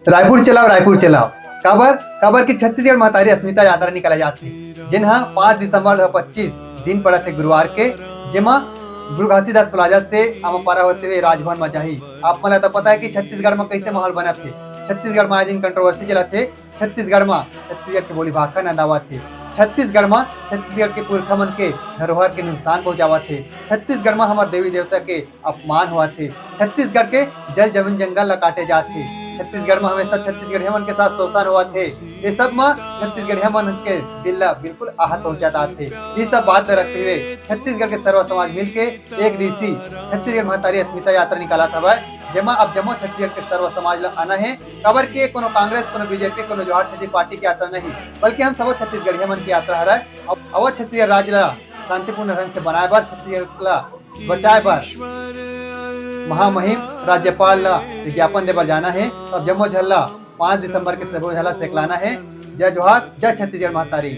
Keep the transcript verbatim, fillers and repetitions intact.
रायपुर चलाओ, रायपुर चलाओ। काबर? काबर कि छत्तीसगढ़ महतारी अस्मिता यात्रा निकाले जाथे, जेन ह पाँच दिसंबर दो हज़ार पच्चीस दिन पड़त हे गुरुवार के, जेमा गुरु घासीदास प्लाजा से आमापारा होते हुए राजभवन म जाही। आप मन ला तो पता है कि छत्तीसगढ़ म कैसे माहौल बनत हे। छत्तीसगढ़ म आए दिन कंट्रोवर्सी चलत हे। छत्तीसगढ़ म छत्तीसगढ़ के बोली भाखा नंदावत हे। छत्तीसगढ़ म छत्तीसगढ़ के पुरखा मन के धरोहर के नुकसान पहुंचावत हे। छत्तीसगढ़ म हमर देवी देवता के अपमान होवत हे। छत्तीसगढ़ के जल जमीन जंगल ला काटे जात हे। छत्तीसगढ़ म हमेशा छत्तीसगढ़िया मन के साथ शोषण होवत हे। ये सब म छत्तीसगढ़िया मन के दिल ला बिल्कुल आहत पहुंचात हे। ये सब बात ला रखते हुए छत्तीसगढ़ के सर्व समाज मिलके एक दिवसीय छत्तीसगढ़ महतारी अस्मिता यात्रा निकालत हवय, जेमा अब जम्मो छत्तीसगढ़ के सर्व समाज ला आना हे। काबर के कोनो कांग्रेस, कोनो बीजेपी, कोनो जोहार छत्तीस पार्टी के यात्रा नहीं, बल्कि हम सबो छत्तीसगढ़िया मन के यात्रा हरय। अब अवध छत्तीसगढ़ राज्य ला शांतिपूर्ण ढंग से बनाए बर, छत्तीसगढ़ ला बचाए बर महामहिम राज्यपाल ला विज्ञापन दे बर जाना हे। अब जम्मो झन ला पाँच दिसंबर के सबो झन ला सेकलाना हे। जय जोहार, जय छत्तीसगढ़ महतारी।